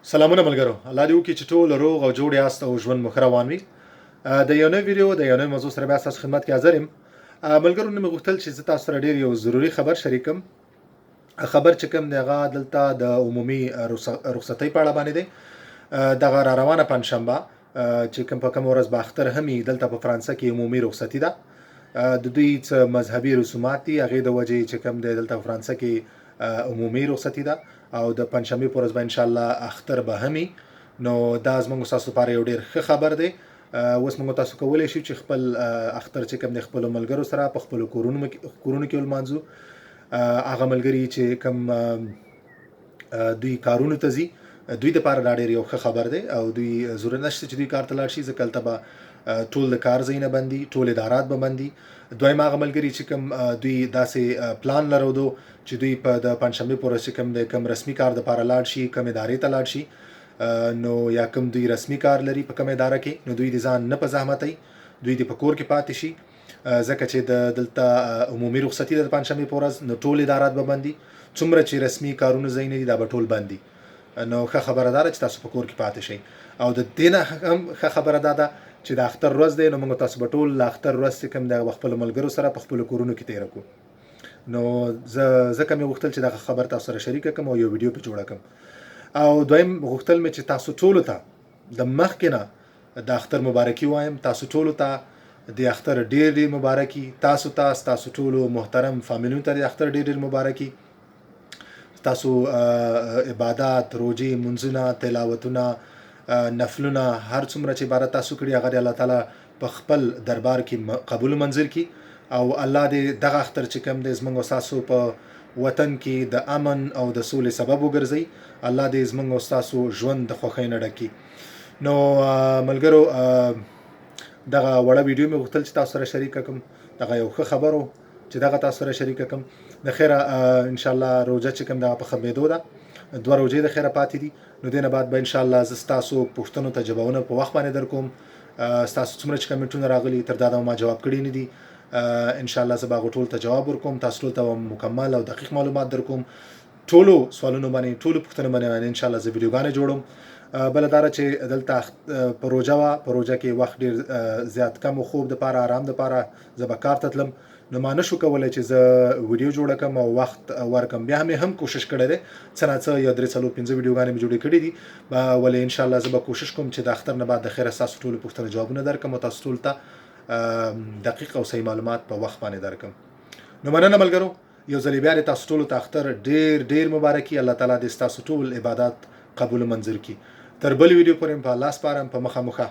سلامونه ملګرو، الله دې وکړي چې ټول روغ او جوړ یاست او ژوند مو ښه روان وي. د یو نوي ویډیو د یو نوي موضوع سره بیا ستاسو خدمت کې حاضر یم. ملګرو، نن مې غوښتل چې زه تاسو سره ډیر یو ضروري خبر شریک کړم. خبر چې کوم دی هغه دلته د عمومي رخصتۍ په اړه باندې دی. دغه را روانه پنجشنبه چې کوم په کوم ورځ به اختر هم وي، دلته په فرانسه کې عمومي رخصتي ده. د دوی څه مذهبي رسومات دي، هغې د وجې چې کوم دی دلته په فرانسه کې عمومي رخصتي ده او د پنجشنبې په ورځ به ان شاء الله اختر به هم وي. نو دا زموږ ستاسو لپاره یو ډیر ښه خبر دی. اوس موږ تاسو کولی شو چې خپل اختر چې کوم دی خپلو ملګرو سره په خپلو کورونو کې ولمانځو. هغه ملګري چې کوم دوی کارونو ته ځي، دوی دپاره دا ډېر یو ښه خبر دی او دوی ضرورت نشته چې دوی کار ته لاړ شي، ځکه هلته به ټول د کار ځایونه بندي، ټول ادارات به بندي. دویم هغه ملګري چې کوم دوی داسې پلان لرودو چې دوی په د پنجشنبې په ورځ چې کوم دی کوم رسمي کار دپاره لاړ شي، کوم ادارې ته لاړ شي، نو یا کوم دوی رسمي کار لري په کومه اداره کې، نو دوی دې ځان نه په زحمتوي، دوی دې په کور کې پاتې شي، ځکه چې د دلته عمومي رخصتي ده د پنجشنبې په ورځ، نو ټول ادارات به بندي، څومره چې رسمي کارونو ځایونه دي دا به ټول بندي. نو ښه خبره دا ده چې تاسو په کور کې پاتې شئ. او د دې نه هم ښه خبره دا ده چې د اختر ورځ دی، نو موږ تاسو به ټول د اختر ورځ چې کوم دی هغه به خپلو ملګرو سره په خپلو کورونو کې تېره کړو. نو زه ځکه مې غوښتل چې دغه خبر تاسو سره شریکه کړم او یو ویډیو په جوړه کړم. او دویم غوښتل مې چې تاسو ټولو ته د مخکې نه د اختر مبارکي وایم. تاسو ټولو ته د اختر ډیر ډیر مبارکي، تاسو ته تاسو ټولو محترم فامیلونو ته د اختر ډیر ډیر مبارکي. تاسو عبادت، روزي، منځونه، تلاوتونه، نفلونه، هر څومره چې عبادت تاسو کړی هغه دی الله تعالی په خپل دربار کې قبول منظور کړي. او الله دې دغه اختر چې کوم دی زمونږ او ستاسو په وطن کې د امن او د سولې سبب وګرځي. الله دې زمونږ او ستاسو ژوند د خوښۍ نه ډک کړي. نو ملګرو، دغه وړه ویډیو مې غوښتل چې تاسو سره شریکه کړم. دغه یو ښه خبر و چې دغه تاسو سره شریکه کړم. د خیره ان شاء الله روزه چې کوم دغه په ختمېدو ده، دوه روزې د خیره پاتې دي. نو دې نه بعد به ان شاء الله زه ستاسو پوښتنو ته جوابونه په وخت باندې درکوم. ستاسو څومره چې کمنټونه راغلي تر دا دمه ما جواب کړي نه دي، ان شاء الله زه به هغو ټولو ته جواب ورکوم. تاسو ټولو ته به مکمل او دقیق معلومات درکوم. ټولو سوالونو باندې، ټولو پوښتنو باندې ان شاء الله زه ویډیوګانې جوړوم. بله دا ده چې دلته په روژه وه، په روژه کې وخت ډېر زیات کم و، خوب دپاره، آرام دپاره زه به کار ته تلم، نو ما نشو کولی چې زه ویډیو جوړه کړم او وخت ورکړم. بیا مې هم کوشش کړی دی، څه نا څه یو درې څلور پنځه ویډیوګانې مې جوړې کړې دي، ولې ان شاء الله زه به کوشش کوم چې د اختر نه بعد د خیره ستاسو ټولو پوښتنو جوابونه درکړم او تاسو ټولو ته دقیق او صحیح معلومات په وخت باندې درکړم. نو مننه ملګرو، یو ځل بیا تاسو ټولو ته اختر ډیر ډیر مبارکي. الله تعالی دې ستاسو ټول عبادت قبول او منظور کړي. تر بل ویډیو پورې په الله سپارم. په مخه مخه.